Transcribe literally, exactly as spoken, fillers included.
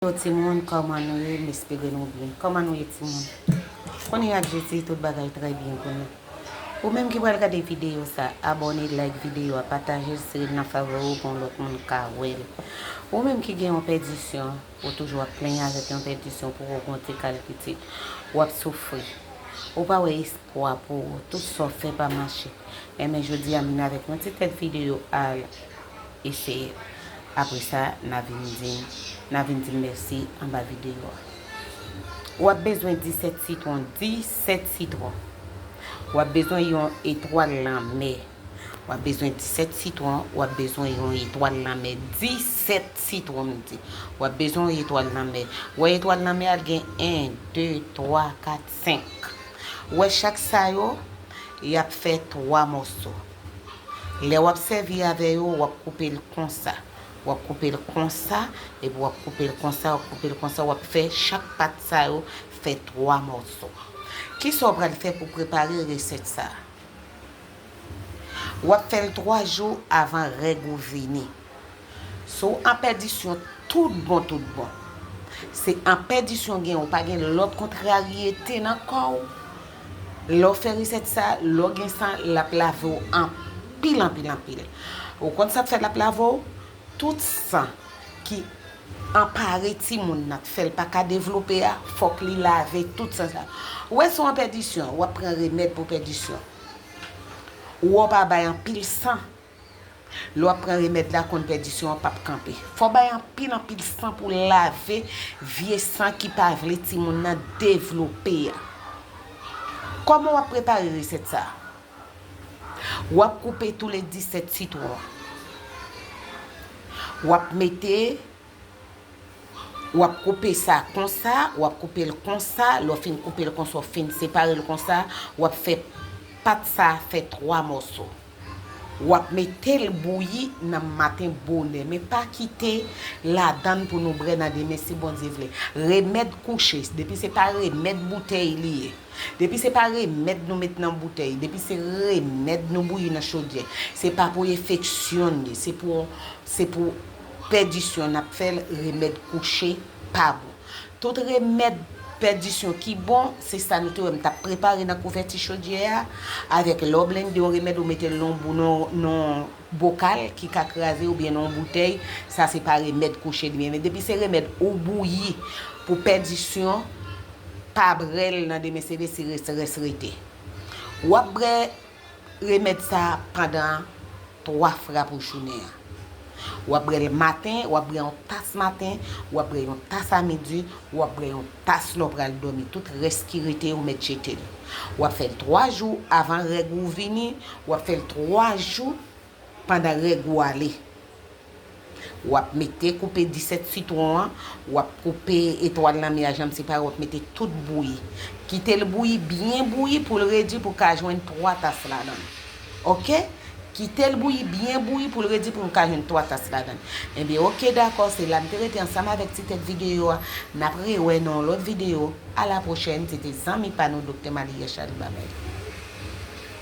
Yo timoun, kòman nou ye? M espere nou byen. Kòman nou ye timoun? Kounye a ak Jezi, tout bagay trè byen pou nou. Ou menm ki pral gade videyo sa, abòne, like videyo a, pataje l, sere l nan favori w pou yon lòt moun ka wè l. Ou menm ki gen yon pèdisyon, ou toujou ap plenyen avèk yon pèdisyon pou w gon ti kal pitit, w ap soufri. Ou pa wè espwa pou ou, tout sa w fè pa mache. Enben jodi a m vin avèk yon ti tèt videyo al eseye. Apre sa, n a vin di m, n a vin di m mèsi anba videyo a. W ap bezwen disèt sitwon, disèt sitwon. W ap bezwen yon etwal lanmè. W ap bezwen disèt sitwon, w ap bezwen yon etwal lanmè, disèt sitwon m di. W ap bezwen yon etwal lanmè. Wè etwal lanmè a gen en, de, twa, kat, senk. Wè chak sa yo, y ap fè twa mòso. Lè w ap sèvi avè yo, w ap koupe l konsa. W ap koupe l konsa, epi w ap koupe l konsa, w ap koupe l konsa, w ap fè chak pat sa yo fè twa mòso. Kisa w pral fè pou prepare resèt sa a? W ap fè l twa jou avan règ ou vini. Si w an pèdisyon tout bon, tout bon. Se an pèdisyon gen, ou pa gen lòt kontraryete nan kò w. Lè w fè resèt sa, lè w gen san, l ap lave w anpil, anpil, anpil. Ou konn sa k fè l ap lave w? Tout san ki anpare timoun nan, k fè l pa ka devlope a, fòk li lave tout san sa. Ou wè si w an pèdisyon, w ap pran remèd pou pèdisyon. Ou wè w pa bay anpil san. Lè w ap pran remèd la, konn pèdisyon an p ap kanpe. Fò w bay anpil, anpil san pou lave vye san ki pa vle timoun nan devlope a. Kòman w ap prepare resèt sa a? W ap koupe toule disèt sitwon an. W ap mete, w ap koupe sa konsa, w ap koupe l konsa, lè w fin koupe l konsa, w fin separe l konsa, w ap fè pat sa fè twa mòso. W ap mete l bouyi nan maten bonè, men pa kite ladann pou nou brè nan demen si Bondye vle. Remèd kouche, depi se pa remèd boutèy li ye. Depi se pa remèd nou met nan boutèy, depi se remèd nou bouyi nan chodyè, se pa pou enfeksyon l ye, se pou, se pou pèdisyon n ap fè l, remèd kouche pa bon. Tout remèd pèdisyon ki bon, se sa nou te wè m t ap prepare nan kouvèti chodyè a, avèk lè w blende yon remèd, ou mete l nan yon bou-, nan, nan bokal ki ka kraze oubyen nan yon boutèy, sa se pa remèd kouche li ye. Men depi se remèd ou bouyi pou pèdisyon, pa brè l nan demen se vesi rès, rès rete. W ap brè remèd sa a pandan twa fwa pou jounen an. W ap brè l maten, w ap brè yon tas maten, w ap brè yon tas a midi, w ap brè yon tas lè w pral dòmi. Tout rès ki rete, ou mèt jete l. W ap fè l twa jou avan règ ou vini, w ap fè l twa jou pandan règ ou ale. W ap mete koupe disèt sitwon an, w ap koupe etwal lanmè a jan m separe, w ap mete tout bouyi. Kite l bouyi, byen bouyi pou l redi pou w ka jwenn twa tas ladan l. Oke? Kite l bouyi, byen bouyi pou l redi pou nou ka jwenn twa tas ladan l. Ebyen, oke, dakò, se la m te rete ansanm avèk ti tèt videyo a. N ap rewè nan yon lòt videyo. A la pwochèn, se te zanmi pa nou, Doktè Malie Charles Babel.